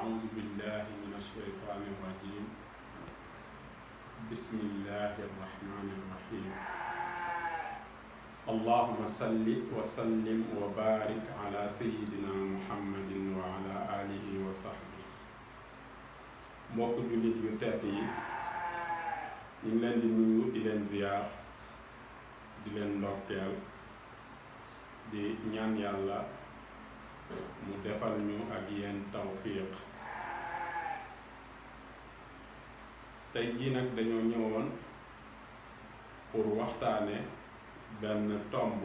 أعوذ بالله من الشيطان الرجيم بسم الله الرحمن الرحيم اللهم صل وسلم وبارك على سيدنا محمد وعلى آله وصحبه mbokk jullit yu tedd yi ñu ngi leen di nuyu di leen ziyaar di leen ndokkeel di ñaan yàlla mu defal ñu ak yéen tawfiq tey jii nag dañoo ñëwoon pour waxtaane benn tomb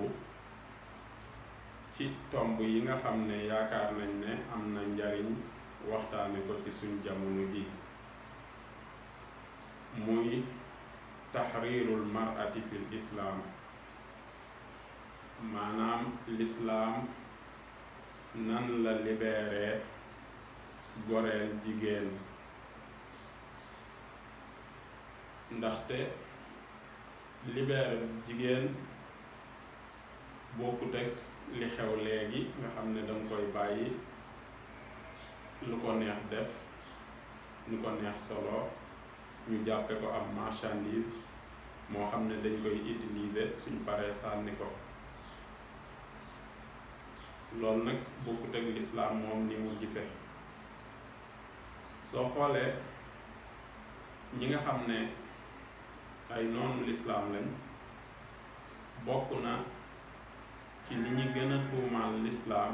ci tomb yi nga xam ne yaakaar nañ ne am na njariñ waxtaane ko ci suñ jamono ji muy taxriirul mar'ati fil islaam maanaam lislaam nan la libéré goreel jigéen ndaxte libéré jigéen bokkut ak li xew léegi nga xam ne danga koy bàyyi lu ko neex def lu ko neex solo ñu jàppe ko am marchandise moo xam ne dañ koy utiliser suñ paree sànni ko loolu nag bokkut ak lislaam moom ni mu gisee soo xoolee ñi nga xam ne ay noonu lislaam lañ bokk na ci li ñuy gën a tuumaal lislaam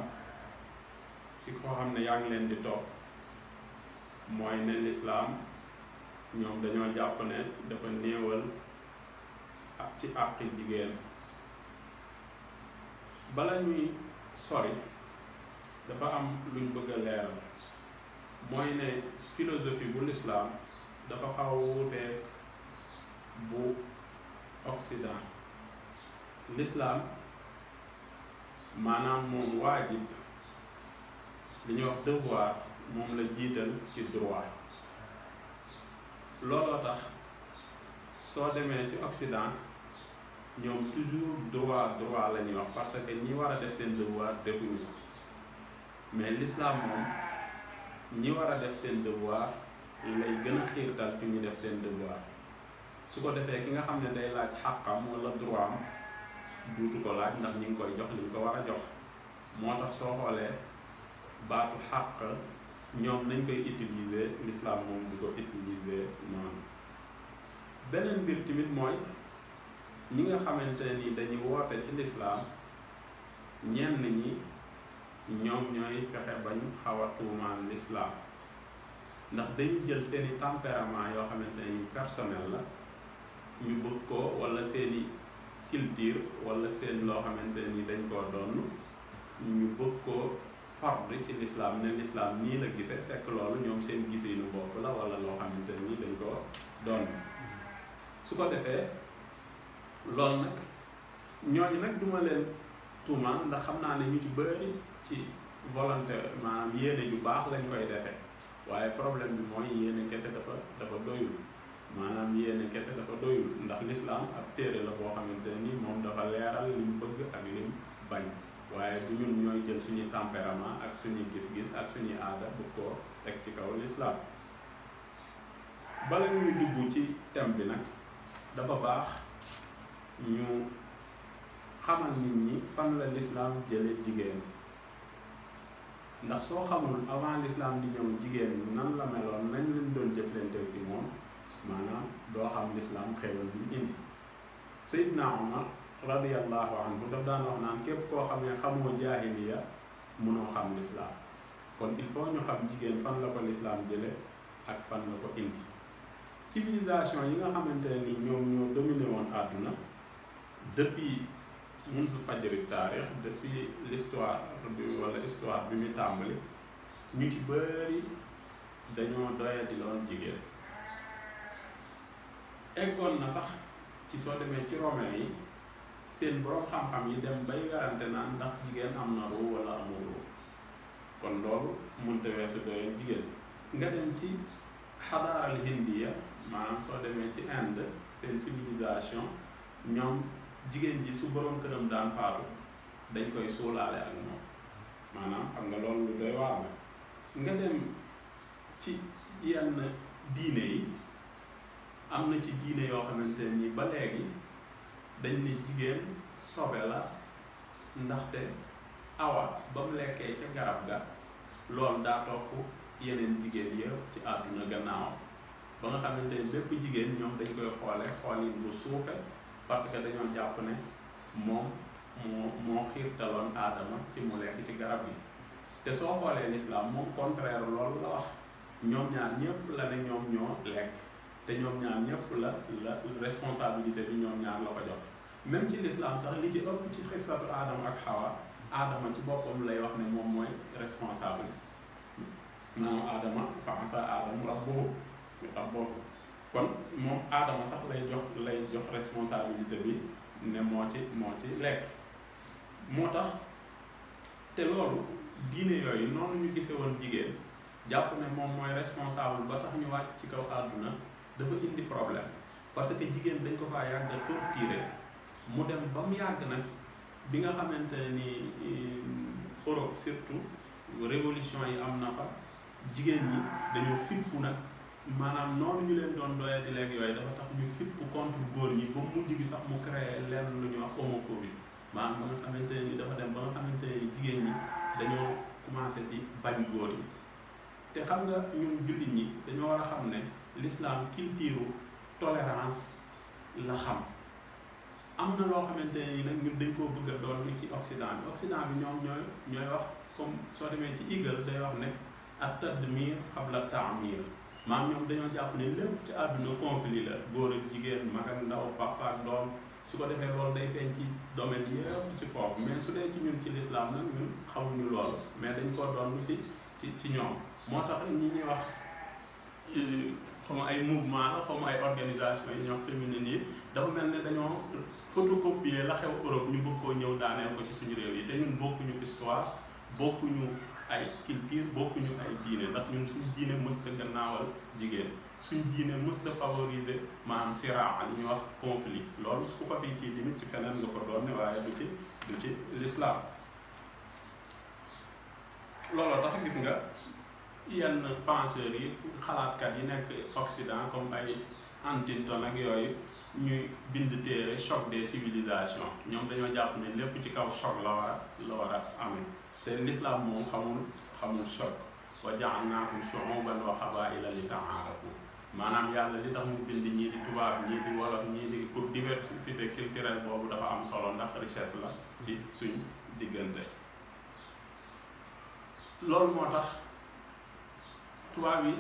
ci koo xam ne yaa ngi leen di topp mooy ne lislaam ñoom dañoo jàpp ne dafa néewal ak ci àqi jigéen. bala ñuy sori dafa am luñ bëgg a leeral mooy ne philosophie bu lislaam dafa xaw a wuuteeg bu Occident. lislaam maanaam moom waajib li ñuy wax devoir moom la jiital ci droit. looloo tax soo demee ci Occident ñoom toujours droit la ñuy wax parce que ñi war a def seen devoir defuñu ko mais l'islam moom ñi war a def seen devoir lay gën a xiirtal ci ñu def seen devoir. su ko defee ki nga xam ne day laaj xàqam wala droit am duutu ko laaj ndax ñi ngi koy jox liñ ko war a jox. moo tax soo xoolee baatu xàq ñoom nañ koy utiliser l'islam moom du ko utiliser noonu. beneen mbir tamit mooy ñi nga xamante ne ni dañuy woote ci lislaam ñenn ñi ñoom ñooy fexe bañ xaw a tuumaan lislaam ndax dañu jël seeni tempérament yoo xamante ne ni personnel la ñu bëgg ko wala seeni culture wala seen loo xamante ne ni dañ koo doon ñu bëgg ko fard ci lislaam ne lislaam nii la gise fekk loolu ñoom seen gisinu bopp la wala loo xamante ne ni dañ ko doon. su ko defee loolu nag ñooñu nag duma leen tuumaan ndax xam naa ne ñu ci bëri ci volonté maanaam yéene ju baax lañ koy defee waaye problème bi mooy yéene kese dafa doyul maanaam yéene kese dafa doyul ndax l'islam ab téere la boo xamante ne ni moom dafa leeral li mu bëgg ak li mu bañ waaye du ñun ñooy jël suñuy tempérament ak suñuy gis-gis ak suñuy aada bu ko teg ci kaw l'islam. bala ñuy dugg ci thème bi nag dafa baax ñu xamal nit ñi fan la l'islam jële jigéen ndax soo xamul avant l'islam di ñëw jigéen nan la meloon nañ leen doon jëflante ci moom maanaam doo xam l'islam xéewal bi indi. Seydina Omar radiyallahu anhu daf daan wax naan képp koo xam ne xamoo jaahiliya mënoo xam l'islam kon il faut ñu xam jigéen fan la ko l'islam jële ak fan la ko indi. civilisation yi nga xamante ne ni ñoom ñoo dominé woon àdduna depuis munsu fajri taarix depuis l'histoire bi wala histoire bi mu tàmbali ñu ci bëri dañoo doyadi loon jigéen. eggoon na sax ci soo demee ci romain yi seen boroom xam-xam yi dem bay werante naan ndax jigéen am na ruu wala amul ruu kon loolu mënta weesu doyal jigéen. nga dem ci xadaaral hindiya maanaam soo demee ci Inde seen civilisation ñoom jigéen ji su boroom këram daan faatu dañ koy suulaale ak moom maanaam xam nga loolu lu doy waar la. nga dem ci yenn diine yi am na ci diine yoo xamante ni ba léegi dañ ne jigéen sobe la ndaxte awa ba mu lekkee ca garab ga loolu daa topp yeneen jigéen yëpp ci àdduna gannaaw ba nga xamante ni bépp jigéen ñoom dañ koy xoolin bu suufe parce que dañoo jàpp ne moom moo xiirtaloon aadama ci mu lekk ci garab yi te soo xoolee l'islam moom contraire loolu la wax ñoom ñaar ñëpp la ne ñoom ñoo lekk te ñoom ñaar ñëpp la responsabilité bi ñoom ñaar la ko jox même ci l'islam sax li ci ëpp ci xissatu aadama ak xawa aadama ci boppam lay wax ne moom mooy responsable maanaam aadama fa asa aadama rabbuhu kon moom aadama sax lay jox responsabilité bi ne moo ci lekk moo tax te loolu diine yooyu noonu ñu gisee woon jigéen jàpp ne moom mooy responsable ba tax ñu wàcc ci kaw àdduna dafa indi problème parce que jigéen dañ ko faa yàgg a torturer mu dem ba mu yàgg nag bi nga xamante ni Europe surtout révolution yi am na fa jigéen ñi dañoo fippu nag maanaam noonu ñu leen doon doyee di lekk yooyu dafa tax ñu fippu contre góor ñi ba mujj gi sax mu créé lenn lu ñuy wax homophobie maanaam ba nga xamante ni dafa dem ba nga xamante ni jigéen ñi dañoo commencé di bañ góor ñi te xam nga ñun jullit ñi dañoo war a xam ne l'islam culture tolérance la xam am na loo xamante ni nag ñun dañ koo bëgg a doon ci Occident bi ñoom ñooy wax comme soo demee ci Hegel day wax ne at-tadmir qabla at-ta'mir maanaam ñoom dañoo jàpp ne lépp ci àdduna conflit la góor ak jigéen mag ak ndaw papa ak doom su ko defee loolu day feeñ ci domaine yëpp ci foofu mais su dee ci ñun ci l'islam nag ñun xamuñu loolu mais dañ koo doon ci ñoom moo tax ñi ñuy wax comme ay mouvement la comme ay organisation yi ñoo féminine yi dafa mel ne dañoo photocopier la xew Europe ñu bëgg koo ñëw daaneel ko ci suñu réew yi te ñun bokkuñu histoire bokkuñu ay culture bokkuñu ay diine ndax ñun suñu diine mësta gannaawal jigéen suñu diine mësta favoriser maanaam siraa li ñuy wax conflit loolu su ko fi kii tamit ci feneen nga ko doon ne waaye du ci l'islam looloo tax gis nga yenn penseurs yi xalaatkat yi nekk Occident comme ay Huntington ak yooyu ñuy bind téere choc des civilisations ñoom dañoo jàpp ne lépp ci kaw choc la war a amee te l'islam moom xamul choc wa ja'alnaakum shu'uban wa qabaa'ila li ta'aarafu maanaam yàlla li tax mu bind ñii di tubaab ñii di wolof ñii di pour diversité culturelle boobu dafa am solo ndax richesse la ci suñ diggante loolu moo tax tubaab yi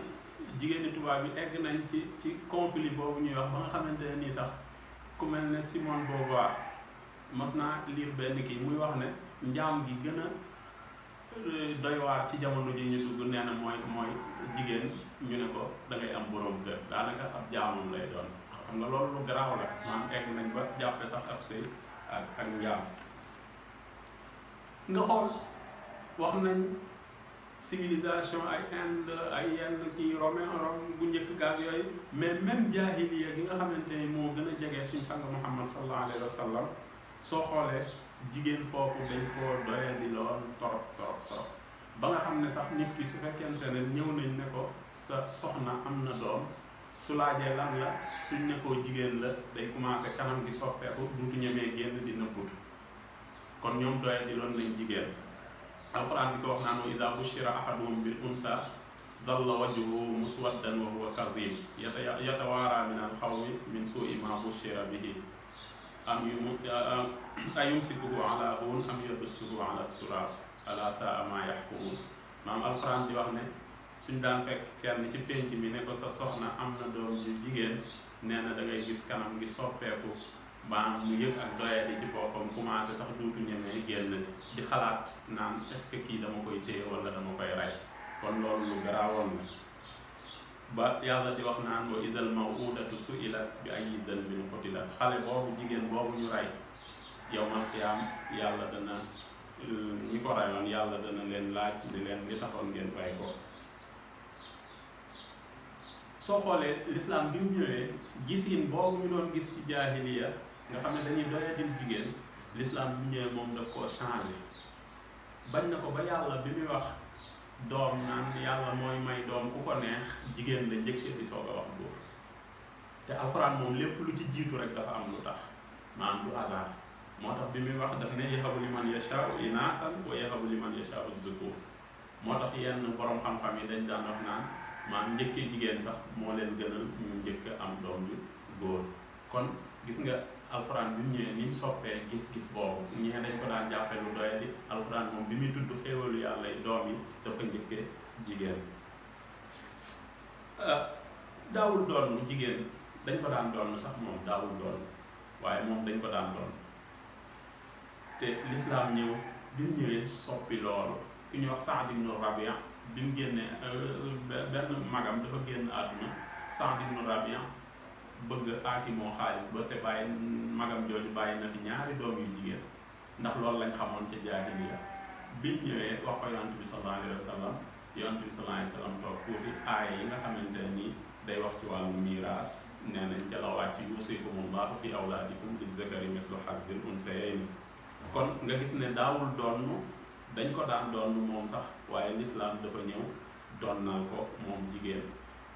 jigéeni tubaab yi egg nañ ci conflit boobu ñuy wax ba nga xamante ne nii sax ku mel ne Simone Beauvoir mas naa lire benn kii muy wax ne njaam gi gën a doy waar ci jamono ji ñu dugg nee na mooy jigéen ñu ne ko da ngay am borom kër daanaka ab jaamam lay doon xam nga loolu lu garaaw la maanaam egg nañ ba jàppe sax ab sëy ak njaam nga xool wax nañ civilisation ay Inde ay yenn ci Rome bu njëkk gaal yooyu mais même jaahiliya gi nga xamante ni moo gën a jege suñ sang Muhammad sallallahu alayhi wa sallam soo xoolee jigéen foofu dañ koo doyee di lool torop ba nga xam ne sax nit ki su fekkente ne ñëw nañ ne ko sa soxna am na doom su laajee lan la suñ ne koo jigéen la day commencé kanam gi soppeeku duutu ñemee génn di nëbbutu kon ñoom doyee di loon nañ jigéen alquran bi ko wax naan wa iza bushira ahaduhum bil unsa zalla wajhuhu muswaddan wa huwa kazim yatawaara min al xawmi min su'i ma bushira bihi ayumsikuhu ala hun am yadussuhu ala turab ala saa ma yaxkumun maam alquran di wax ne suñ daan fekk kenn ci pénc mi ne ko sa soxna am na doom ju jigéen nee na da ngay gis kanam gi soppeeku maanaam mu yëg ak doyadi ci boppam commencé sax duutu ñemee génn di xalaat naan est-ce que kii dama koy téye wala dama koy rey kon loolu lu garaawoon la ba yàlla di wax naan wa izal maw'udatu su'ilat bi ayyi dhanbin qutilat xale boobu jigéen boobu ñu rey yawmal qiyaam yàlla dana ñi ko reyoon yàlla dana leen laaj di leen li taxoon ngeen rey ko soo xoolee l'islam bi mu ñëwee gisin boobu ñu doon gis ci jaahiliya nga xam ne dañuy doyadil jigéen l'islam bi mu ñëwee moom daf koo changé bañ na ko ba yàlla bi muy wax doom naan yàlla mooy may doom ku ko neex jigéen la njëkk di soog a wax góor te alxuraan moom lépp lu ci jiitu rek dafa am lu tax maanaam du hasard moo tax bi muy wax daf ne yahabu liman yashaa'u inaasan wa yahabu liman yashaa'u zukuur moo tax yenn borom xam-xam yi dañ daan wax naan maanaam njëkkee jigéen sax moo leen gënal ñu njëkk am doom ju góor kon gis nga alxuraan bi mu ñëwee ni mu soppee gis-gis boobu ñee dañ ko daan jàppe lu doyadi alxuraan moom bi muy tudd xéewalu yàlla doom yi dafa njëkkee jigéen daawul doon jigéen dañ ko daan doon sax moom daawul doon waaye moom dañ ko daan doon te l'islam ñëw bi mu ñëwee soppi loolu ki ñuy wax Saad ibn Rabia bi mu génnee benn magam dafa génn àdduna Saad ibn Rabia bëgg aaki moo xaalis ba te bàyyi magam jooju bàyyi na fi ñaari doom yu jigéen ndax loolu lañ xamoon ca jaahiliya bi mu ñëwee wax ko yonent bi sallallahu alayhi wa sallam yonent bi sallallahu alayhi wa sallam toog tuuti aaya yi nga xamante ne nii day wax ci wàllu miiraas nee nañ ca la wàcc yuusikumullahu fi awlaadikum lizzakari mislu hazzil unsayayni kon nga gis ne daawul doon dañ ko daan doon moom sax waaye lislaam dafa ñëw doonnal ko moom jigéen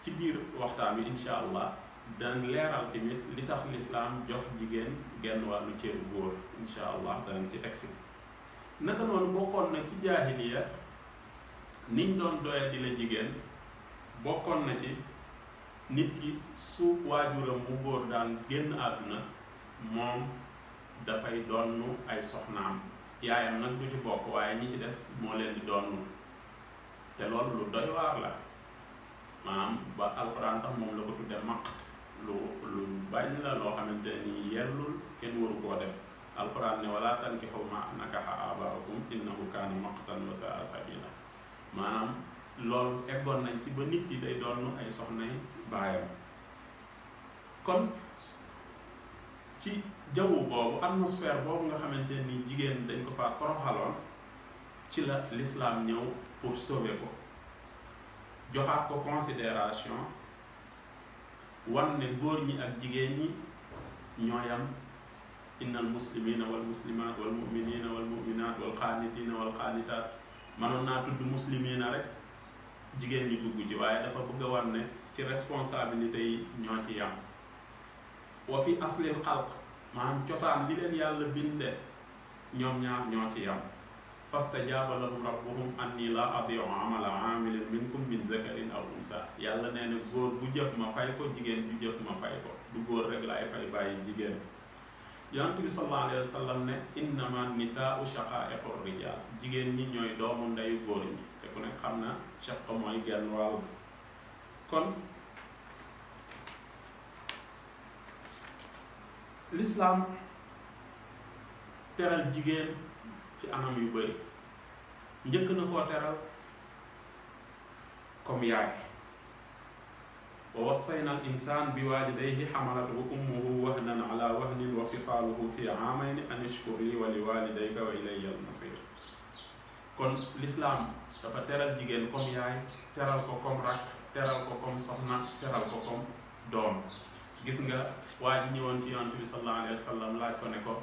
ci biir waxtaan wi incha allah danañ leeral tamit li tax lislaam jox jigéen genn wàllu cëru góor incha allah danañ ci egsi naka noonu bokkoon na ci jaahiliya niñ doon doye di la jigéen bokkoon na ci nit ki su waajuram bu góor daan génn àdduna moom dafay donnu ay soxnaam yaayam nag du ci bokk waaye ñi ci des moo leen di donnu te loolu lu doy waar la maanaam ba alxuraan sax moom la ko tudde maqt lu bañ la loo xamante ni yellul kenn waru koo def alxuraan ne wala tankihu ma nakaha abaakum innahu kaana maqtan wa saa sabila maanaam loolu eggoon nañ ci ba nit yi day donnu ay soxnay baayam kon ci jawwu boobu atmosphère boobu nga xamante ni jigéen dañ ko faa toroxaloon ci la l'islam ñëw pour sauver ko joxaat ko considération wan ne góor ñi ak jigéen ñi ñooyam innal muslimina wal muslimat wal muminina wal muminat wal xaanitina wal xaanitaat mënoon naa tudd muslimina rek jigéen ñi dugg ci waaye dafa bëgg a wan ne ci responsabilité yi ñoo ci yam wa fi aslil xalq maanaam cosaan li leen yàlla binde ñoom ñaar ñoo ci yam fastajaaba lahum rabbuhum anni la adiu amala amilin minkum min zakarin aw unsa yàlla nee na góor bu jëf ma fay ko jigéen bu jëf ma fay ko du góor rek laay fay bàyyi jigéen yonent bi sallallahu alayhi wa sallam ne innama nisaau shaqaiqu rijal jigéen ñi ñooy doomu ndeyu góor ñi te ku nekk xam na shaq mooy genn wàll kon l'islam teral jigéen ci anam yu bëri njëkk na koo teral comme yaay wa wassayna al insaan bi waalidayhi xamalatuhu ummuhu wahnan ala wahnin wa fisaaluhu fi aamayni an ishkur li wa li waalidayka wa ilayya al masir kon l'islam dafa teral jigéen comme yaay teral ko comme rakk teral ko comme soxna teral ko comme doom gis nga waa ji ñëwoon ci yonent bi sallallahu alayhi wa sallam laaj ko ne ko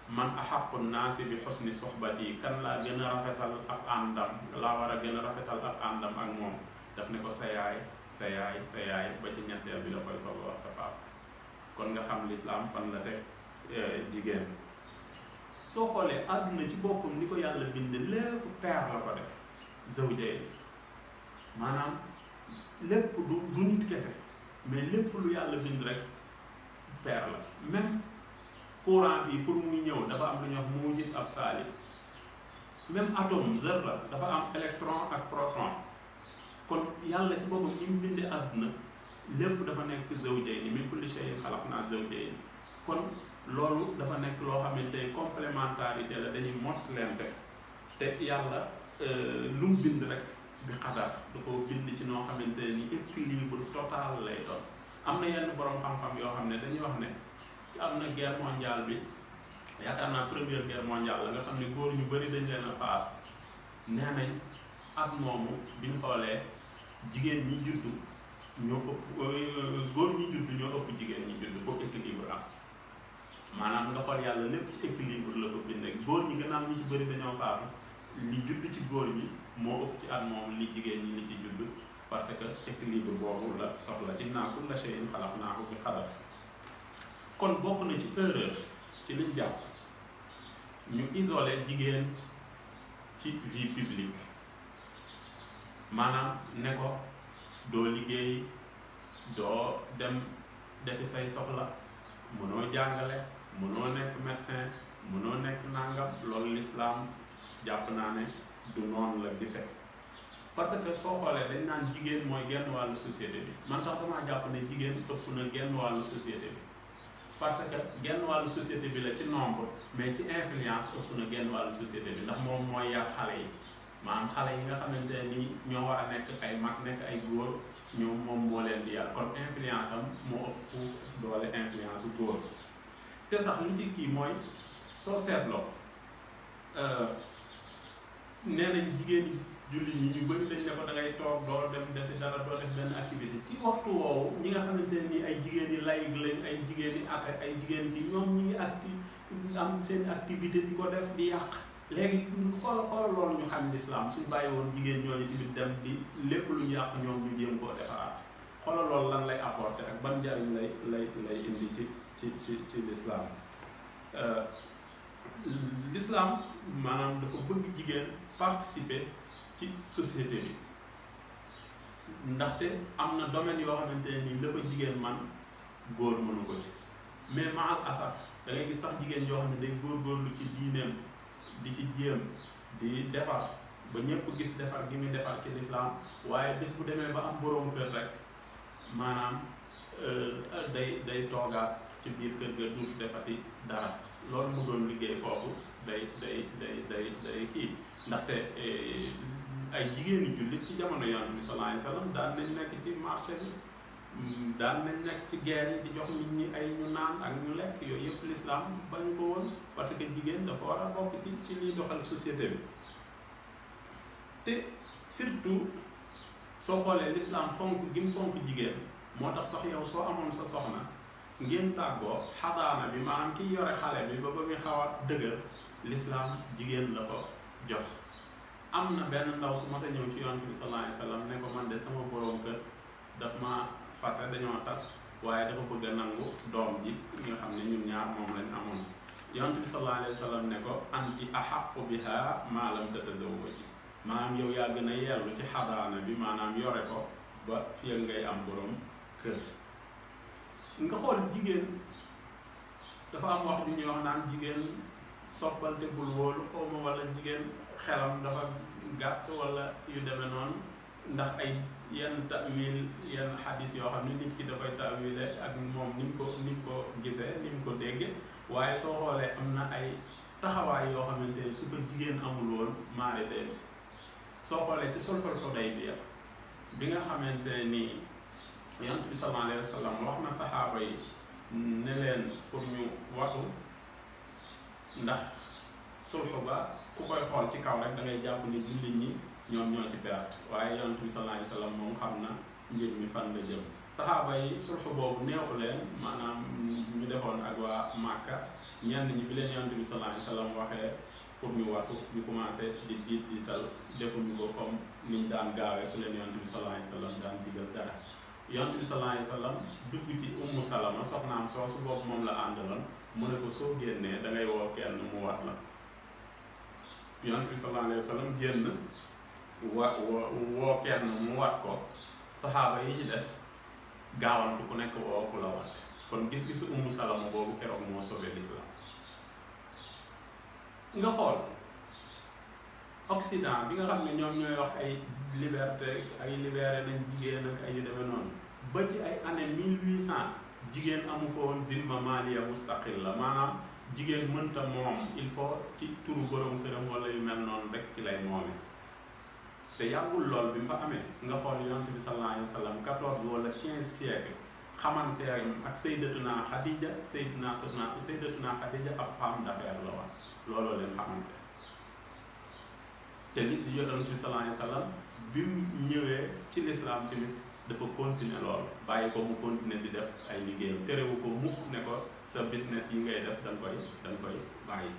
man ahaqqu naasi bi husni suhbati kan laa gën a rafetal ak àndam laa war a gën a rafetal ak àndam ak moom daf ne ko sa yaay sa yaay sa yaay ba ci ñetteel bi la koy soog a wax sa papa kon nga xam l'islam fan la teg jigéen soo xoolee àdduna ci boppam ni ko yàlla bind lépp paire la ko def zawjayni maanaam lépp du nit kese mais lépp lu yàlla bind rek paire la même courant bi pour muy ñëw dafa am lu ñuy wax muujib ab saali même atome zarra dafa am électron ak proton kon yàlla ci boppam ni mu bindee àdduna lépp dafa nekk zawjayni min kulli shay'in khalaqna zawjayni kon loolu dafa nekk loo xamante ne complémentarité la dañuy mottalante te yàlla lu mu bind rek bi xadar da ko bind ci noo xamante ne ni équilibre total lay doon am na yenn borom xam-xam yoo xam ne dañuy wax ne ci am na guerre mondiale bi yaakaar naa première guerre mondiale la nga xam ne góor ñu bëri dañ leen a faat nee nañ ak moomu bi ñu xoolee jigéen ñi juddu ñoo ëpp góor ñi juddu ñoo ëpp jigéen ñi juddu pour équilibre am maanaam nga xool yàlla lépp ci équilibre la ko bindee góor ñi gannaaw ñi ci bëri dañoo faatu li juddu ci góor ñi moo ëpp ci at moom li jigéen ñi li ci judd parce que équilibre boobu la soxla innaa kulla shay'in xalaqnaahu bi qadar. kon bokk na ci erreur ci liñ jàpp ñu isolé jigéen ci vie publique maanaam ne ko doo liggéey doo dem defi say soxla mënoo jàngale mënoo nekk médecin mënoo nekk nangam loolu l'islam jàpp naa ne du noonu la gise parce que soo xoolee dañ naan jigéen mooy genn wàllu société bi man sax damaa jàpp ne jigéen ëpp na genn wàllu société bi parce que genn wàllu société bi la ci nombre mais ci influence ëpp na genn wàllu société bi ndax moom mooy yar xale yi maanaam xale yi nga xamante ne ni ñoo war a nekk ay mag nekk ay góor ñoom moom moo leen di yar kon influence am moo ëpp fu doole influence bu góor te sax li ci kii mooy soo seetloo nee nañ jigéen julli ñi ñu bëri dañ ne ko da ngay toog doo dem defi dara doo def benn activité ci waxtu woowu ñi nga xamante ne ni ay jigéen yi laïc lañ ay jigéen yi atte ay jigéen ki ñoom ñi ngi am seen activité di ko def di yàq léegi xoola loolu ñu xam l'islam suñ bàyyi woon jigéen ñooñu tamit dem di lépp lu ñu yàq ñoom ñu jéem koo defaraat xoola loolu lan lay apporter ak ban njariñ lay indi ci l'islam l'islam maanaam dafa bëgg jigéen participer ci société bi ndaxte am na domaine yoo xamante ne nii la fa jigéen man góor mënu ko ci mais maal asaf da ngay gis sax jigéen yoo xam ne day góorgóorlu ci diineem di ci jéem di defar ba ñëpp gis defar gi muy defar ci l'islam waaye bis bu demee ba am boroom kër rek maanaam day toogaat ci biir kër ga duutu defati dara loolu mu doon liggéey foofu day kii ndaxte ay jigéeni jullit ci jamono Yonent bi sallallahu alayhi wasallam daan nañ nekk ci marché bi daan nañ nekk ci guerre yi di jox nit ñi ay ñu naan ak ñu lekk yooyu yëpp l'islam bañu ko woon parce que jigéen dafa war a bokk ci liy doxal société bi te surtout soo xoolee l'islam fonk gi mu fonk jigéen moo tax sax yow soo amoon sa soxna ngeen tàggoo xadaana bi maanaam kiy yore xale bi ba muy xaw a dëgër l'islam jigéen la ko jox. am na benn ndaw su mas a ñëw ci Yonent bi sallallahu alayhi wasallam ne ko man de sama borom kër daf ma fase dañoo tas waaye dafa bëgg a nangu doom ji nga xam ne ñun ñaar moom lañ amoon Yonent bi sallallahu alayhi wasallam ne ko anti ahaqqu biha ma lam tatazawwaji maanaam yow yaa gën a yellu ci xadaana bi maanaam yore ko ba fii ngay am borom kër. nga xool jigéen dafa am wax ju ñuy wax naan jigéen soppal te bul wóolu xawma wala jigéen xelam dafa gàtt wala yu demee noonu ndax ay yenn ta'wil yenn xadis yoo xam ne nit ki dafay ta'wile ak moom ni mu ko gisee ni mu ko déggee waaye soo xoolee am na ay taxawaay yoo xamante ne su ko jigéen amul woon maare dem si soo xoolee ci sulhul Hudaybiya bi nga xamante ne nii Yonent bi sallallahu alayhi wa sallam wax na saxaaba yi ne leen pour ñu watu ndax sulhu ba ku koy xool ci kaw rek da ngay jàpp ni jullit ñi ñoom ñoo ci perte waaye Yonent bi sallallahu alayhi wa sallam moom xam na mbir mi fan la jëm saxaaba yi sulhu boobu neexu leen maanaam ñu defoon ak waa Màkka ñenn ñi bi leen Yonent bi sallallahu alayhi wa sallam waxee pour ñu watu ñu commencé di diital defuñu ko comme niñ daan gaawee su leen Yonent bi sallallahu alayhi wa sallam daan digal dara Yonent bi sallallahu alayhi wa sallam dugg ci Ummu Salama soxnaam soosu boobu moom la àndaloon mu ne ko soo génnee da ngay woo kenn mu wat la Yonent bi sallallahu alayhi wa sallam génn woo kenn mu wat ko saxaaba yi ci des gaawantu ku nekk woo ku la wat kon gis-gisu Ummu Salama boobu keroog moo sauvé l'islam nga xool Occident bi nga xam ne ñoom ñooy wax ay liberté ay libéré nañ jigéen ak ay yu demee noonu ba ci ay année 1800 jigéen amu ko woon zimma maliya mustaqil la maanaam jigéen mënta moom il faut ci turu borom këram wala yu mel noonu rek ci lay moome te yàggul lool bi mu fa amee nga xool Yonent bi sallallahu alayhi wa sallam 14 wala 15 siècle xamante ak Sayyidatuna Khadija ab femme d'affaires la woon looloo leen xamante te nit Yonent bi sallallahu alayhi wa sallam bi mu ñëwee ci l'islam tamit dafa continuer lool bàyyi ko mu continuer di def ay liggéeyam terewu ko mukk ne ko sa business yi ngay def da nga koy bàyyi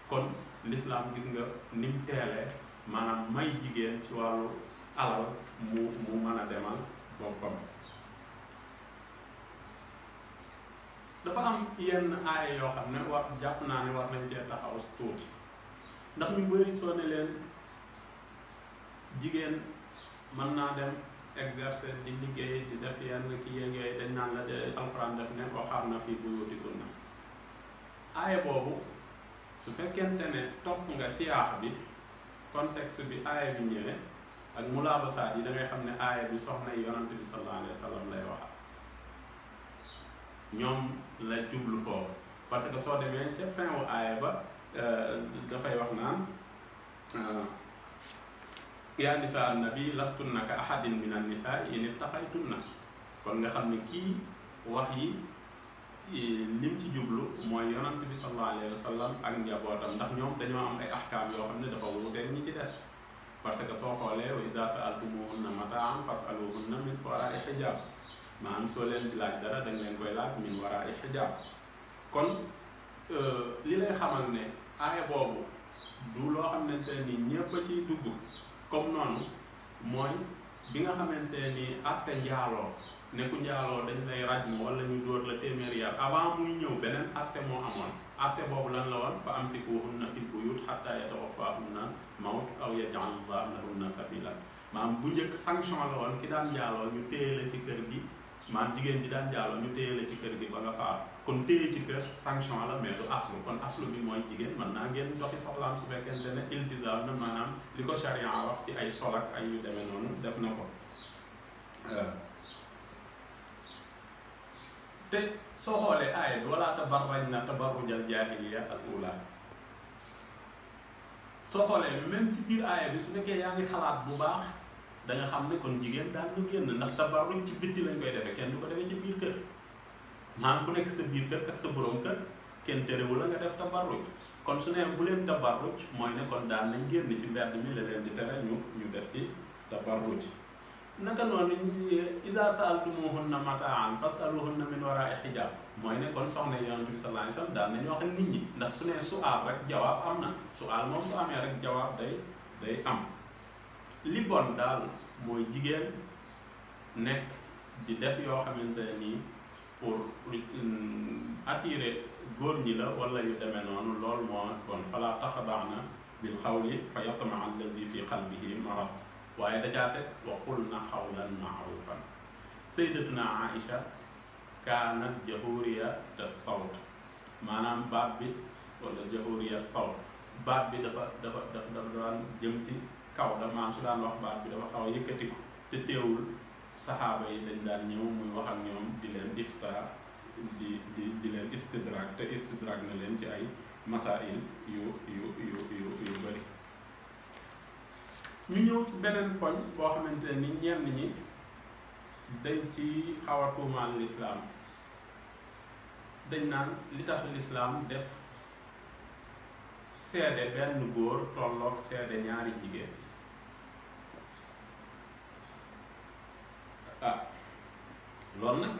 kon l'islam gis nga ni mu teelee maanaam may jigéen ci wàllu alal mu mën a demal boppam. dafa am yenn aaya yoo xam ne jàpp naa ne war nañ cee taxaw tuuti ndax ñu bëri soo ne leen jigéen mën naa dem exercer di liggéey di def yenn ki yéegéey dañ naan la de alxuraan def ne waqarna fii buyuutikunna. aaya boobu su fekkente ne topp nga siyaax bi contexte bi aaya bi ñëwee ak mulaabasaat yi da ngay xam ne aaya bi soxna yi yonante bi sallallahu alayhi wa sallam lay waxal ñoom la jublu foofu parce que soo demee ca fin wu aaya ba dafay wax naan yaa nisaa nabi lastunna ka ahadin min an nisaa in ittaqaytunna. kon nga xam ne kii wax yi lim ci jublu mooy yonante bi sallallahu alayhi wa sallam ak njabootam ndax ñoom dañoo am ay ahkaam yoo xam ne dafa wuuteeg ñi ci des parce que soo xoolee wa iza sa'altumuhunna mataa'an fas'aluhunna min waraa'i hijaab maanaam soo leen di laaj dara dañ leen koy laaj min waraa'i hijaab. kon li lay xamal ne aaya boobu du loo xamante ni ñëpp a ciy dugg comme noonu mooy bi nga xamante ni àtte njaaloo ne ku njaaloo dañ lay rajmu wala ñu dóor la téeméeri yar avant muy ñëw beneen àtte moo amoon. àtte boobu lan la woon fa amsikuhunna fil buyut hatta yatawaffahunna mawt aw yaj'al Allahu lahunna sabila. maanaam bu njëkk sanction la woon ki daan njaaloo ñu téye la ci kër gi maanaam jigéen ji daan njaaloo ñu téye la ci kër gi ba nga faatu kon téye ci kër sanction la mais du aslu kon aslu bi mooy jigéen mën naa ngeen doxi soxlaam su fekkente ne iltizaam na maanaam li ko charia wax ci ay sol ak ay yu demee noonu def na ko. te soo xoolee aaya bi wala tabarrajna tabarrujal jaahiliya al ula soo xoolee même ci biir aaya bi su fekkee yaa ngi xalaat bu baax da nga xam ne kon jigéen daan lu génn ndax tabarruj ci bitti lañ koy defee kenn du ko defee ci biir kër maanaam ku nekk sa biir kër ak sa borom kër kenn terewu la nga def tabarruj kon su ne bu leen tabarruj mooy ne kon daan nañ génn ci mbedd mi la leen di tere ñu def ci tabarruj. naka noonu iza sa'altumuhunna mataa'an fas'aluhunna min waraa'i hijaab mooy ne kon soxna Yonent bi sallallahu alayhi wa sallam daan nañu wax ak nit ñi ndax su ne su'aal rek jawaab am na su'aal moom su amee rek jawaab day am. li bon daal mooy jigéen nekk di def yoo xamante ne nii pour attirer góor ñi la wala yu demee noonu loolu moo bon falaa taxda'na bil qawli fa yatma'a allazi fi qalbihi marad waaye da caa teg wa qulna qawlan ma'rufan. sayyidatuna Aïcha kaanat jahuriya as-sawt maanaam baat bi wala jahuriya as-sawt baat bi dafa daan jëm ci kaw da maanaam su daan wax baat bi dafa xaw a yëkkatiku te teewul saxaaba yi dañ daan ñëw muy wax ak ñoom di leen ifta di leen istidrak te istidrak na leen ci ay masail yu bëri. ñu ñëw ci beneen poñ boo xamante ni ñenn ñi dañ ci xaw a tuumaal lislaam dañ naan li tax lislaam def seede benn góor tolloog seede ñaari jigéen. loolu nag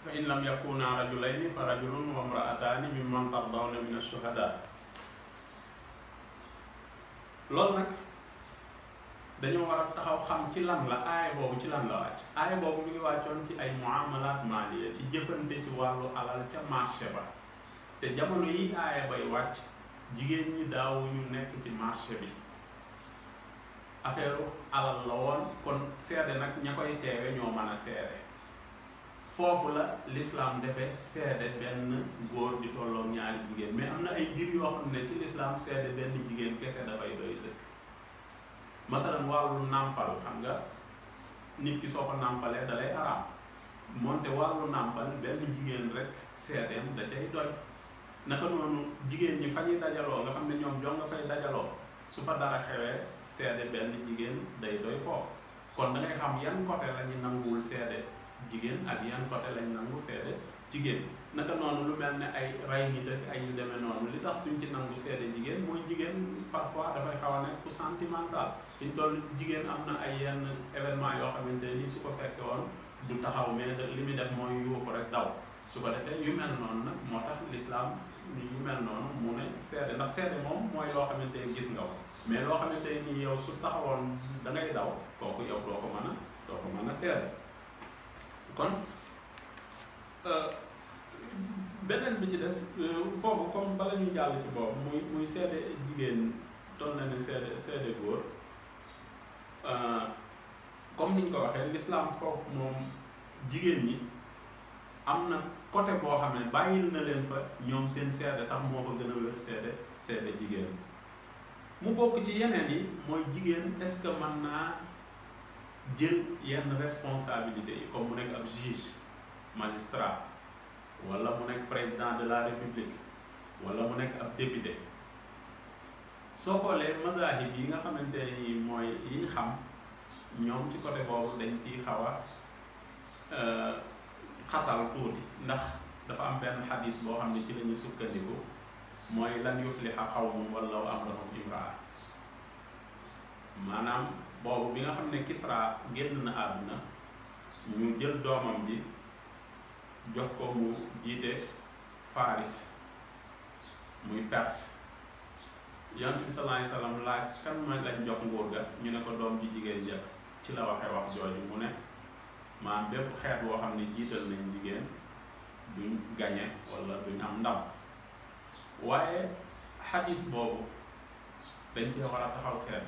fa in lam yakuna rajulayni fa rajulun wa imra'atani mimman tardawna min ash-shuhada. loolu nag dañoo war a taxaw xam ci lan la aaya boobu ci lan la wàcc. aaya boobu mi ngi wàccoon ci ay muamalat maliya ci jëfante ci wàllu alal ca marché ba te jamono yi aaya bay wàcc jigéen ñi daawuñu nekk ci marché bi affaire alal la woon kon seede nag ña koy teewe ñoo mën a seede foofu la l'islam defee seede benn góor di tolloog ñaari jigéen mais am na ay mbir yoo xam ne ci l'islam seede benn jigéen kese dafay doy sëkk. masalan wàllu nàmpal xam nga nit ki soo ko nàmpalee da lay araam moonte wàllu nàmpal benn jigéen rek seedeem da cay doy. naka noonu jigéen ñi fa ñuy dajaloo nga xam ne ñoom joo nga fay dajaloo su fa dara xewee seede benn jigéen day doy foofu kon da ngay xam yan côté la ñu nanguwul seede jigéen ak yan côté lañ nangu seede jigéen. naka noonu lu mel ne ay ray nit ak ay yu demee noonu li tax duñ ci nangu seede jigéen mooy jigéen parfois dafay xaw a nekk ku sentimental fi ñu toll jigéen am na ay yenn événement yoo xamante ni su ko fekkee woon du taxaw mais li muy def mooy yuuxu rek daw su ko defee yu mel noonu nag moo tax l'islam yu mel noonu mu ne seede ndax seede moom mooy loo xamante ni gis nga ko mais loo xamante ni yow su taxawoon da ngay daw kooku yow doo ko mën a seede kon beneen bi ci des foofu comme bala ñuy jàll ci boobu muy seede jigéen toll na ne seede góor comme niñ ko waxee l'islam foofu moom jigéen ñi am na côté boo xam ne bàyyil na leen fa ñoom seen seede sax moo ko gën a wér seede jigéen mu bokk ci yeneen yi mooy jigéen est-ce que mën naa jël yenn responsabilité yi comme mu nekk ab juge magistrat wala mu nekk président de la république wala mu nekk ab député soo xoolee mazahib yi nga xamante ni mooy yi ñu xam ñoom ci côté boobu dañ ciy xaw a xatal tuuti ndax dafa am benn xadis boo xam ne ci la ñuy sukkandiku mooy lan yufliha qawmun wallaw amrahum imraa maanaam boobu bi nga xam ne Kisra génn na àdduna ñu jël doomam ji jox ko mu jiite Faris muy Perse yonent bi sallallahu alayhi wasallam laaj kan mooy lañ jox nguur ga ñu ne ko doom ji jigéen ja ci la waxee wax jooju mu ne maanaam bépp xeet boo xam ne jiital nañ jigéen duñ gañe wala duñ am ndam waaye xadis boobu dañ cee war a taxaw seet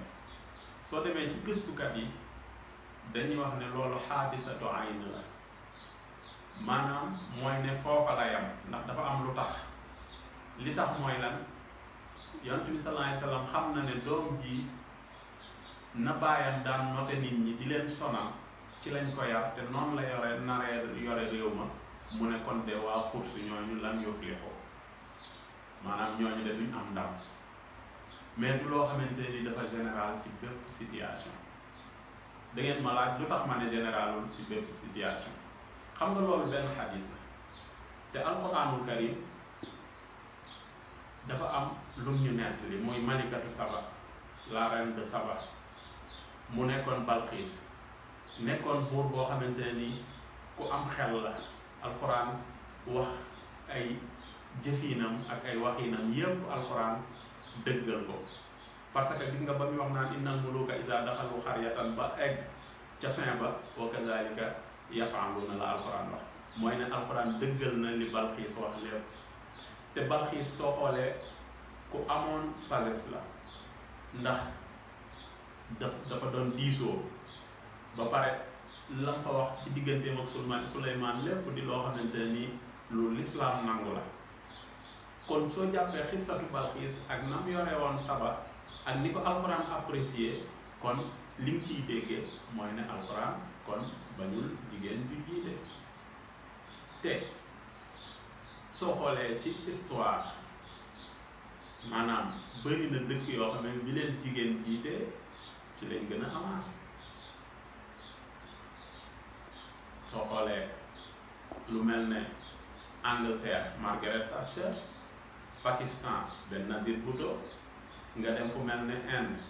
soo demee ci gëstukat yi dañuy wax ne loolu xaadisatu ayn la maanaam mooy ne foofa la yam ndax dafa am lu tax li tax mooy lan yonent bi sallallahu alayhi wasallam xam na ne doom ji na bàyyam daan note nit ñi di leen sonal ci lañ ko yar te noonu la yore réew ma mu ne kon de waa force ñooñu lan yuflihu maanaam ñooñu de duñ am ndam mais du loo xamante ni dafa général ci bépp situation da ngeen ma laaj lu tax ma ne généralul ci bépp situation xam nga loolu benn xadis la te alquranul karim dafa am lum ñu nettali muy malikatu Saba la reine de Saba mu nekkoon Balxiis nekkoon buur boo xamante ni ku am xel la alquran wax ay jëfinam ak ay waxinam yépp alquran dëggal ko parce que gis nga ba muy wax naan innal muluka iza daxalu xaryatan ba egg ca fin ba wa kazalika yaf'aluna la alquran wax mooy ne alquran dëggal na li Balxiis wax lépp te Balxiis soo xoolee ku amoon sagesse la ndax dafa doon diisoo ba pare lam fa wax ci digganteem ak Suleymaan lépp di loo xamante ni lu lislaam nangu la kon soo jàppee xissatu Balxiis ak nam yore woon Saba ak ni ko alxuraan apprécié kon li nga ciy déggee mooy ne alxuraan kon bañul jigéen ju jiite te soo xoolee ci histoire maanaam bëri na dëkk yoo xam ne bi leen jigéen jiite ci lañ gën a avancé soo xoolee lu mel ne Angleterre Margaret Thatcher Pakistan Benazir Bhutto nga dem fu mel ne Inde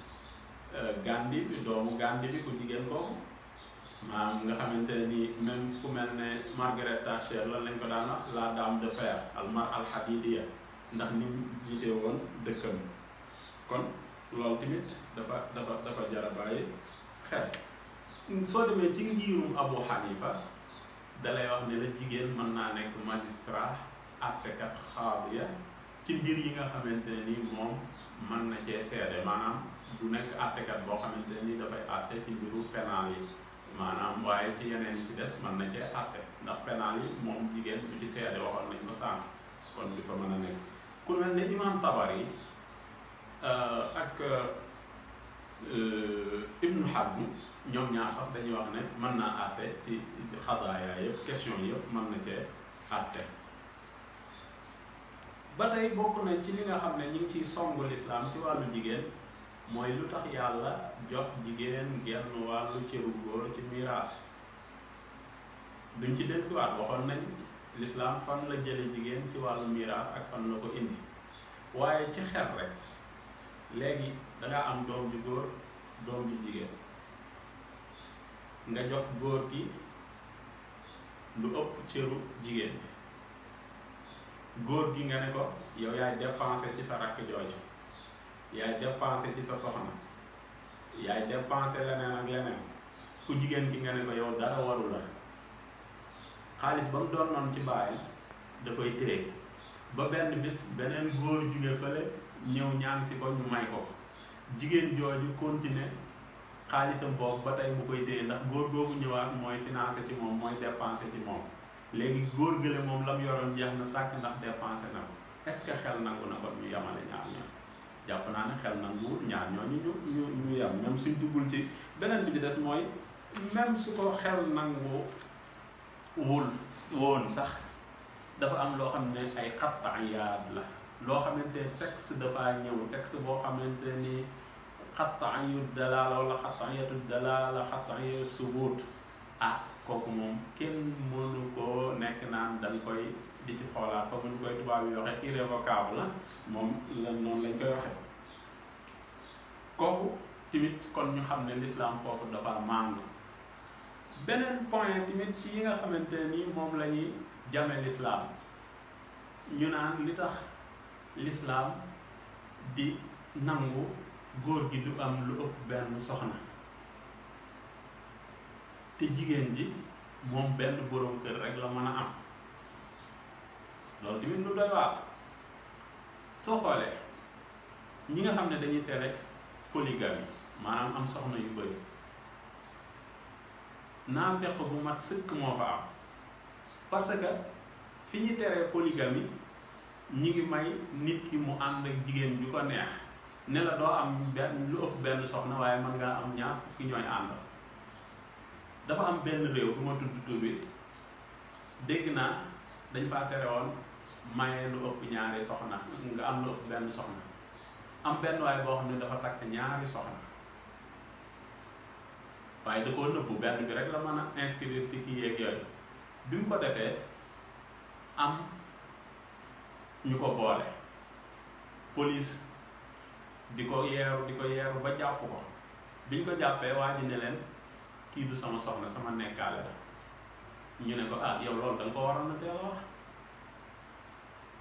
Gandhi bi doomu Gandhi bi ku jigéen kooku maanaam nga xamante ne nii même ku mel ne Margaret Thatcher lan lañ ko daan wax la dame de fer al hadidiya ndax ni mu jiite woon dëkkam kon loolu tamit dafa jar a bàyyi xel soo demee ci ngirum Abu Hanifa dalay wax ne la jigéen mën naa nekk magistrat àttekat xaadiya ci mbir yi nga xamante ne ni moom mën na cee seede maanaam du nekk àttekat boo xamante ne ni dafay àtte ci mbiru pénal yi maanaam waaye ci yeneen yi ci des mën na cee àtte ndax pénal yi moom jigéen du ci seede waxoon nañ ko sànq kon du fa mën a nekk ku mel ne imam Tabari ak Ibnu Hazm ñoom ñaar sax dañuy wax ne mën naa àtte ci xadaaya yëpp question yëpp mën na cee àtte ba tey bokk na ci li nga xam ne ñu ngi ciy songu lislaam ci wàllu jigéen mooy lu tax yàlla jox jigéen genn wàllu cëru góor ci miraas duñ ci dellusiwaat waxoon nañ lislaam fan la jële jigéen ci wàllu miraas ak fan la ko indi waaye ci xel rek léegi dangaa am doom ju góor doom ju jigéen nga jox góor gi lu ëpp cëru jigéen bi góor gi nga ne ko yow yaay dépensé ci sa rakk jooju, yaay dépensé ci sa soxna, yaay dépensé leneen ak leneen. ku jigéen ki nga ne ko yow dara waru la, xaalis ba mu doon noonu ci bàyyi da koy téye ba benn bis beneen góor jóge fële ñëw ñaan si ko ñu may ko, jigéen jooju continuer xaalisam boobu ba tey mu koy téye ndax góor googu ñëwaat mooy financé ci moom, mooy dépensé ci moom. léegi góor gële moom la mu yoroon jeex na tàkk ndax dépensé na ko. est-ce que xel nangu na ko ñu yamale ñaar ñoom? jàpp naa ne xel nanguwul ñaar ñooñu ñu yam, même suñ duggul ci beneen bi ci des mooy même su ko xel nangu wul woon sax dafa am loo xam ne ay xattaayaat la, loo xamante ne texte dafa ñëw, texte boo xamante ni xattaayu dalaala wala xattaayatu dalaala xattaayu subut, kooku moom kenn mënu koo nekk naan dañ koy di ci xoolaat comme ni koy tubaab yi waxee irrévocable la, moom lan noonu lañ koy waxee. kooku tamit kon ñu xam ne l'islam foofu dafa maandu. beneen point tamit ci yi nga xamante ni moom la ñuy jame l'islam, ñu naan li tax l'islam di nangu góor gi du am lu ëpp benn soxna te jigéen ji moom benn boroom kër rek la mën a am. loolu tamit lu doy waar. soo xoolee ñi nga xam ne dañuy tere polygamie maanaam am soxna yu bari, naafeq bu mat sëkk moo fa am, parce que fi ñu teree polygamie ñi ngi may nit ki mu ànd ak jigéen ju ko neex, ne la doo am benn lu ëpp benn soxna waaye mën ngaa am ñaar ki ñooy ànd. dafa am benn réew bu ma tudd tur bi, dégg naa dañ faa tere woon maye lu ëpp ñaari soxna, nga am lu ëpp benn soxna. am benn waaye boo xam ne dafa takk ñaari soxna waaye da koo nëbbu, benn bi rek la mën a inscrire ci kii yeeg yooyu. bi mu ko defee am ñu ko boole, police di ko yeeru ba jàpp ko. biñ ko jàppee waa ji ne leen kii du sama soxna, sama nekkaale la. ñu ne ko yow loolu da nga ko waroon na teel a wax,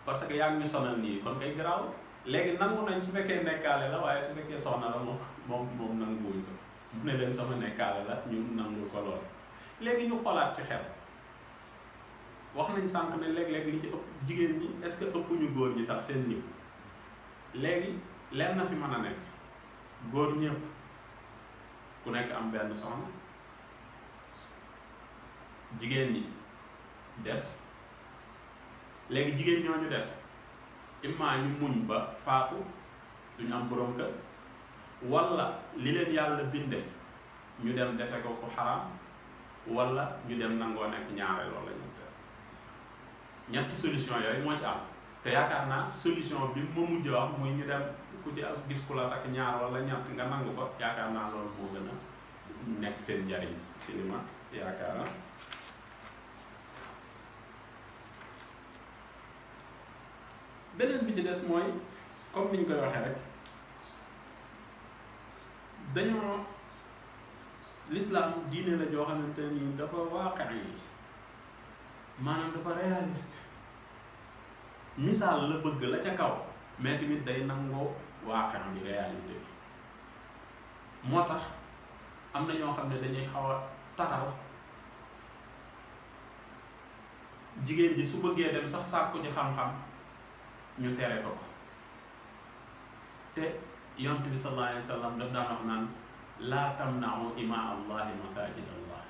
parce que yaa ngi ñu sonal nii kon kay garaaw. léegi nangu nañ su fekkee nekkaale la, waaye su fekkee soxna la moom nanguwuñ ko. mu ne leen sama nekkaale la, ñu nangul ko lool. léegi ñu xoolaat ci xel, wax nañ sànq ne léeg-léeg li ci ëpp jigéen ñi est-ce que ëpp ñu góor ñi sax seen niveau. léegi leen na fi mën a nekk, góor ñëpp ku nekk am benn soxna, jigéen ñi des. léegi jigéen ñooñu des imma ñu muñ ba faatu duñu am borom kër, wala li leen yàlla binde ñu dem defe ko ku xaraam, wala ñu dem nangoo nekk ñaareel wala ñetti solution yooyu moo ci am. te yaakaar naa solution bi ma mujj wax muy ñu dem ku ci gis ku la takk ñaar wala ñett nga nangu ko, yaakaar naa loolu moo gën a nekk seen njariñ ci li ma yaakaar. beneen bi ci des mooy comme niñ koy waxee rek, dañoo l'islam diine la joo xamante ni dafa waaqi yi, maanaam dafa réaliste. misaal la bëgg la ca kaw, mais tamit day nangoo waaqi bi réalité bi. moo tax am na ñoo xam ne dañuy xaw a taral jigéen ji su bëggee dem sax sàkku ji xam-xam ñu tere ko. te yonent bi sallallahu alayhi wa sallam daf daan wax naan laa tamna'u imaa allahi masajid allah,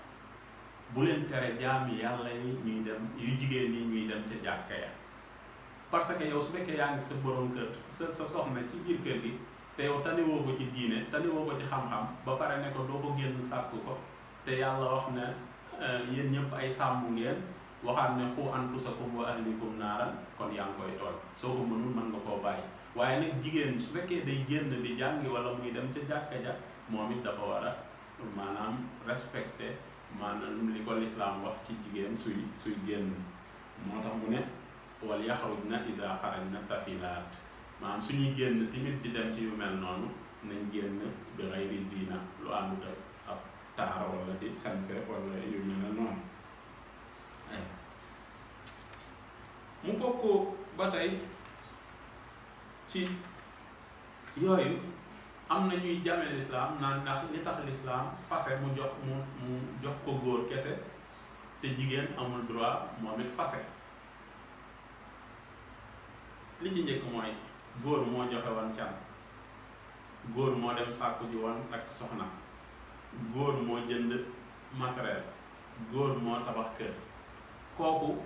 bu leen tere jaami yàlla yi ñuy dem, yu jigéen yi ñuy dem ca jàkka ya. parce que yow su fekkee yaa ngi sa borom kër sa soxna ci biir kër gi, te yow taniwoo ko ci diine, taniwoo ko ci xam-xam, ba pare ne ko doo ko génn sàkku ko, te yàlla wax ne yéen ñëpp ay sàmm ngeen, waxaat ne qu anfusakum wa ahlikum naaran, kon yaa ngi koy tooñ. soo ko mënul mën nga koo bàyyi. waaye nag jigéen su fekkee day génn di jàngi wala muy dem ca jàkka ja, moom it dafa war a maanaam respecté maanaam li ko lislaam wax ci jigéen suy génn. moo tax mu ne wal yaxrujna iza xarajna tafilaat, maanaam suñuy génn tamit di dem ci yu mel noonu nañ génn bi xayri zina, lu àndut ak ab taar wala di sanse wala yu mel noonu. mu bokk ba tey ci yooyu am na ñuy jame lislaam naan ndax li tax lislaam fase mu jox ko góor kese te jigéen amul droit moom it fase. li ci njëkk mooy góor moo joxe woon can, góor moo dem sàkku ji woon takk soxna, góor moo jënd matériel, góor moo tabax kër. kooku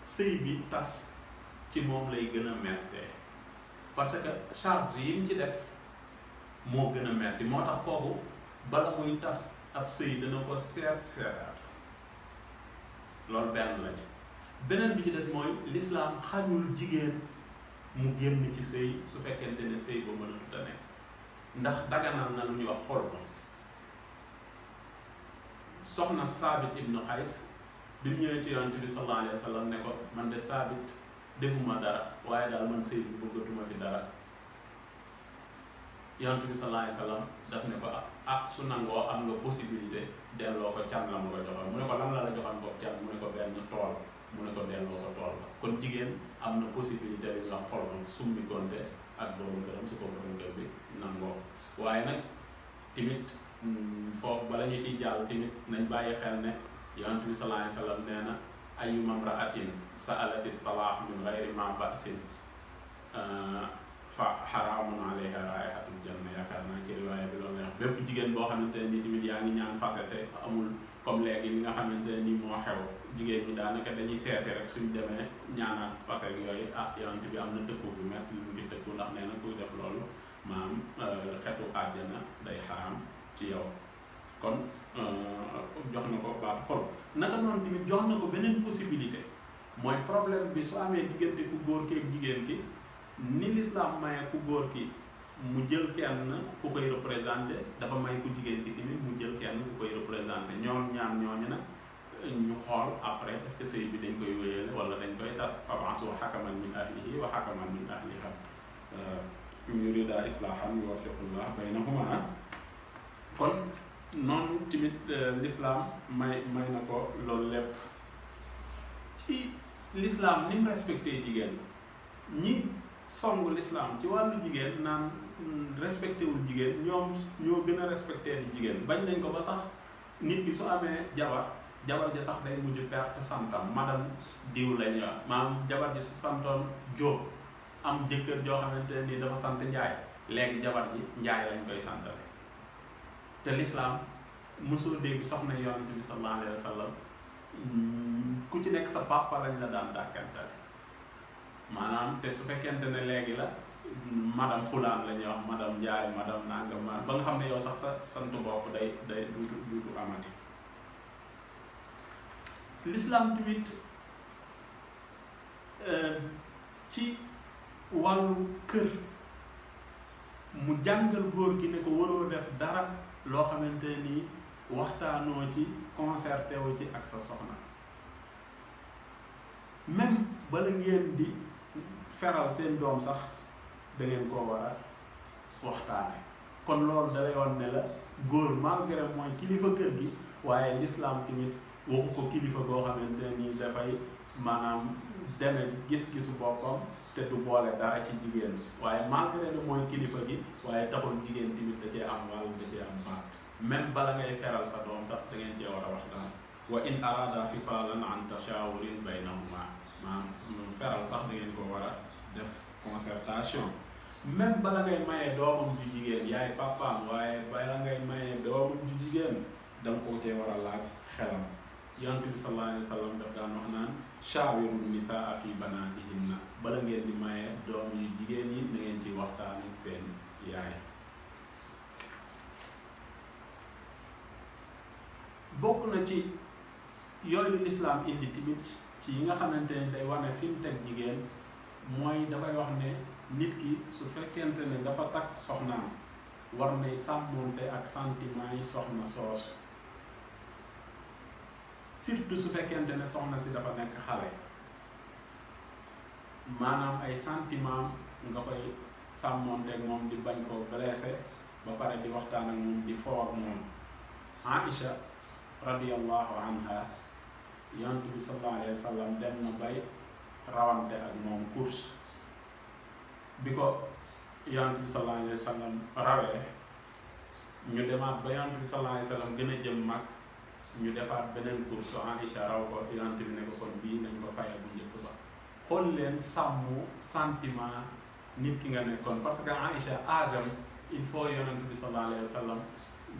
sëy bi tas ci moom lay gën a mettee parce que charge yi mu ci def moo gën a metti, moo tax kooku bala muy tas ab sëy dana ko seetaat. loolu benn la ci. beneen bi ci des mooy l'islam xañul jigéen mu génn ci sëy su fekkente ne sëy ba mënatut a nekk, ndax daganal na lu ñuy wax xol ko. soxna Saabit ibnu Xays bi mu ñëwee ci yonent bi sallallahu alayhi wa sallam ne ko man de Saabit defuma dara waaye daal man sëy bi bëggatuma fi dara. yonent bi sallallahu alayhi wa sallam daf ne ko su nangoo am nga possibilité delloo ko can la mu ko joxoon. mu ne ko lan la la joxoon ko can, mu ne ko benn tool, mu ne ko delloo ko tool ba. kon jigéen am na possibilité li nga xol ko summi konte ak borom këram su ko borom kër bi nangoo. waaye nag timit foofu bala ñu ciy jàll timit nañ bàyyi xel ne yonent bi sallallahu alayhi wa sallam nee na ayyuma imra'atin sa'alati talaax min ghayri ma ba'sin fa xaraamun alayha raihatul janna. yaakaar naa ci riwaaya bi loolu la wax. bépp jigéen boo xamante ne ni tamit yaa ngi ñaan fase te amul comme léegi li nga xamante ne ni moo xew, jigéen ñi daanaka dañuy seete rek suñ demee ñaanaat fase ak yooyu yonent bi am na tëkku bu metti lu mu ci tëkku, ndax nee na kuy def loolu maam xetu àjjana day xaraam ci yow. kon jox na ko baat xol. naka noonu tamit jox na ko beneen possibilité, mooy problème bi su amee diggante ku góor ki ak jigéen ki, ni l'islam maye ku góor ki mu jël kenn ku koy représenté, dafa may ku jigéen ki tamit mu jël kenn ku koy représenté. ñoom ñaar ñooñu nag ñu xool après est-ce que sëy bi dañ koy wéyale wala dañ koy tas. fab'asu hakaman min ahlihi wa hakaman min ahliha in yurida islahan yuwaffiqullah baynahuma. kon noonu tamit l'islam may na ko loolu lépp. ci l'islam ni mu respecté jigéen, ñi songu l'islam ci wàllu jigéen naan respecté wul jigéen, ñoom ñoo gën a respecté di jigéen. bañ nañ ko ba sax nit ki su amee jabar ja sax day mujj perte santam, madame diw lañ wax. maanaam jabar ji su santoon Jóob am jëkkër joo xamante ni dafa sant Njaay, léegi jabar ji Njaay lañ koy santale. te l'islam mosoo dégg soxna yonent bi sallallahu alayhi wa sallam ku ci nekk sa papa lañ la daan dàkkantale. maanaam te su fekkente ne léegi la madame fulaan la ñuy wax, madame Njaay, madame nangam, ba nga xam ne yow sax sa sant bopp day duutu amati. l'islam tamit ci wàllu kër mu jàngal góor gi ne ko waroo def dara loo xamante ni waxtaanoo ci concerté wu ci ak sa soxna. même bala ngeen di feral seen doom sax da ngeen koo war a waxtaane. kon loolu da lay wan ne la góor malgré mooy kilifa kër gi, waaye l'islam tamit waxu ko kilifa goo xamante ni dafay maanaam deme gis-gisu boppam te du boole dara ci jigéen. waaye malgré ne mooy kilifa gi, waaye taxul jigéen tamit da cee am wàll, da cee am baat. même bala ngay feral sa doom sax da ngeen cee war a waxtaan. wa in arada fisalan an tashawurin baynahuma, maanaam feral sax da ngeen ko war a def concertation. même bala ngay maye doomam ju jigéen, yaay papaam, waaye bala ngay maye doomam ju jigéen da nga ko cee war a laaj xelam. yonent bi sallallahu alayhi wa sallam daf daan wax naan shaawiru nisaa fi banaatihinna, bala ngeen di maye doom yu jigéen yi da ngeen ci waxtaan ak seen yaay. bokk na ci yooyu l'islam indi tamit ci yi nga xamante ne day wane fi mu teg jigéen, mooy dafay wax ne nit ki su fekkente ne dafa takk soxnaam war nay sàmmonte ak sentiment yi soxna soosu, surtout su fekkente ne soxna si dafa nekk xale. maanaam ay sentiment nga koy sàmmonte ak moom, di bañ koo blessé, ba pare di waxtaan ak moom, di foo ak moom. Aïcha radiyallahu anha, yonent bi sallallahu alayhi wa sallam dem na bay rawante ak moom course bi ko yonent bi sallallahu alayhi wa sallam rawee ñu demaat ba yonent bi sallallahu alayhi wa sallam gën a jëm mag ñu defaat beneen course Aïcha raw ko yonent bi ne ko kon bii nañ ko fayal bu njëkk ba. xool leen sàmm sentiment nit ki nga nekkoon parce que Aïcha âge am il faut yonent bi sallallahu alayhi wa sallam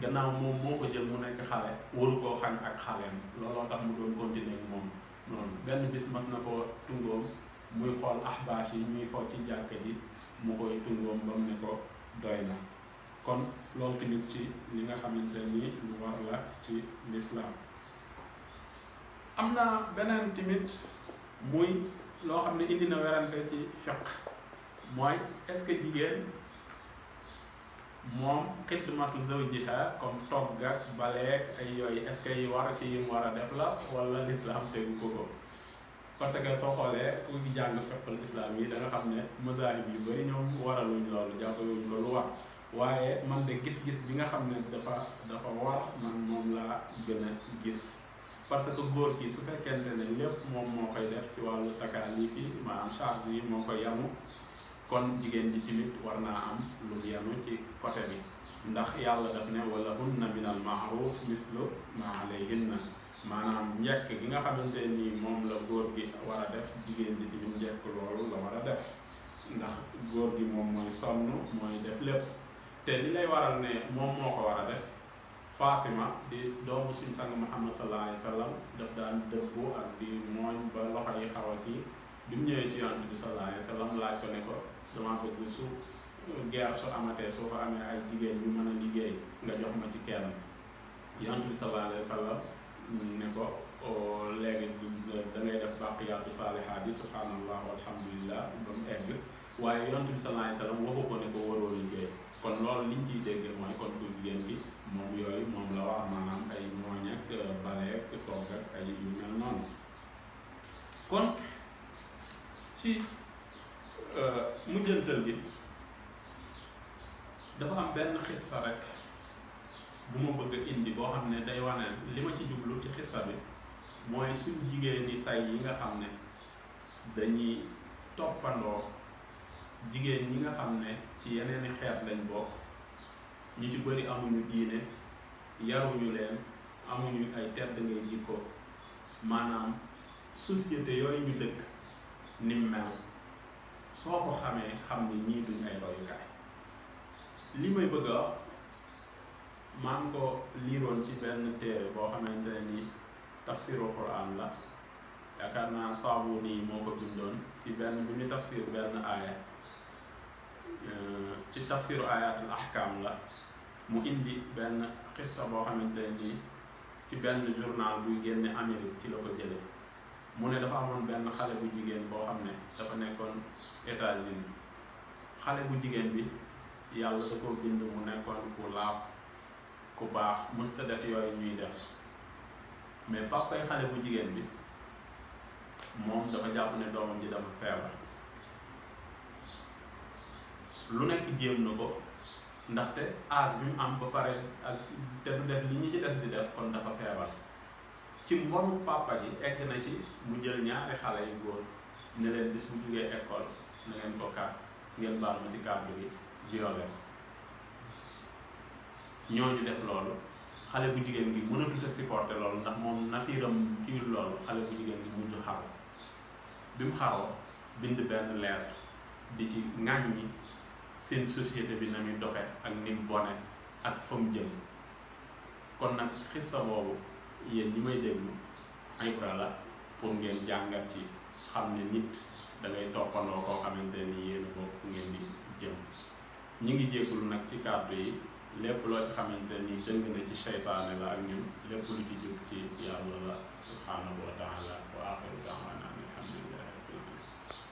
gannaaw moom moo ko jël mu nekk xale waru koo xañ ak xaleem looloo tax mu doon continuer ak moom noonu. benn bis mas na ko tungoom muy xool ahbash yi ñuy fo ci jàkka ji mu koy tungoom ba mu ne ko doy na. kon loolu tamit ci li nga xamante ni lu war la ci lislaam. am na beneen tamit muy loo xam ne indi na werante ci fiqh mooy est-ce que jigéen moom xidmatu zawjiha comme togg ak baleek ay yooyu est-ce que yi war ci yim war a def la wala lislaam tegu ko parce que soo xoolee ku ci jàng fiqhul islam yi da nga xam ne mazahib yu bari ñoom waraluñ loolu jàppaluñ ko lu war. waaye man de gis-gis bi nga xam ne dafa war man moom laa gën a gis parce que góor gi su fekkente ne lépp moom moo koy def ci wàllu takaalif yi maanaam charge yi moo koy yanu kon jigéen ji tamit war naa am lu yanu ci côté bi ndax yàlla daf ne wala hunna min al ma'ruf mislu ma alayhinna maanaam njekk gi nga xamante ni moom la góor gi war a def jigéen ji tamit njekk loolu la war a def ndax góor gi moom mooy sonn mooy def lépp. te li lay waral ne moom moo ko war a def Fatima di doomu suñ sang Muhammad sallallahu alayhi wa sallam daf daan dëbbu ak di mooñ ba loxo yi xaw a kii bi mu ñëwee ci yonent bi sallallahu alayhi wa sallam laaj ko ne ko dama bëgg su guerre su amatee soo ko amee ay jigéen ñu mën a liggéey nga jox ma ci kenn yonent bi sallallahu alayhi wa sallam ne ko léegi da ngay def baqiyaatu saalihaat yi subhanallah walhamdulillah ba mu egg waaye yonent bi sallallahu alayhi wa sallam waxu ko ne ko waroo liggéey. kon loolu liñ ciy dégg mooy kon ku jigéen gi moom yooyu moom la wax maanaam ay mooñ ak baleek togg ak ay yu mel noonu. kon ci mujjantal bi dafa am benn xissa rek bu ma bëgg a indi boo xam ne day wane li ma ci jublu ci xissa bi mooy suñ jigéen ñi tey yi nga xam ne dañuy toppandoo jigéen ñi nga xam ne ci yeneeni xeet lañ bokk ñu ci bëri amuñu diine yaruñu leen amuñu ay tedd ngay jikko maanaam société yooyu ñu dëkk nim mel soo ko xamee xam ni ñii duñ ay royukaay. li may bëgg a wax maa ngi ko liiroon ci benn téere boo xamante ne ni tafsiru Quran la yaakaar naa Saabuni moo ko bindoon ci benn bi ñu tafsir benn aaya ci tafsiru ayatul ahkam la mu indi benn xissa boo xamante ne nii ci benn journal buy génne Amérique ci la ko jële mu ne dafa amoon benn xale bu jigéen boo xam ne dafa nekkoon États-Unis xale bu jigéen bi yàlla da ko bind mu nekkoon ku laab ku baax mësta def yooyu ñuy def mais papay xale bu jigéen bi moom dafa jàpp ne doomam ji dafa feebar lu nekk jéem na ko ndaxte âge bi mu am ba pare ak te du def li ñu ci des di def kon dafa feebar ci mbonu papa ji egg na ci mu jël ñaari xale yu góor ne leen bis bu jugee école na ngeen ko kaat ngeen baal ma ci kàddu gi violé ñooñu def loolu xale bu jigéen gi mënatut a supporter loolu ndax moom natiiram kii loolu xale bu jigéen gi mujj xaru bi mu xaroo bind benn lettre di ci ŋàññi seen société bi na muy doxe ak ni mu bone ak fa mu jëm kon nag xissa boobu yéen ñi may déglu ibra la pour ngeen jàngat ci xam ne nit da ngay toppandoo koo xamante ni yéen bokk fu ngeen di jëm ñi ngi jéggulu nag ci kàddu yi lépp loo ci xamante ni dëng na ci seytaane la ak ñun lépp lu ci jub ci yàlla la subhanahu wa taala wa axiru da'wana alhamdulillah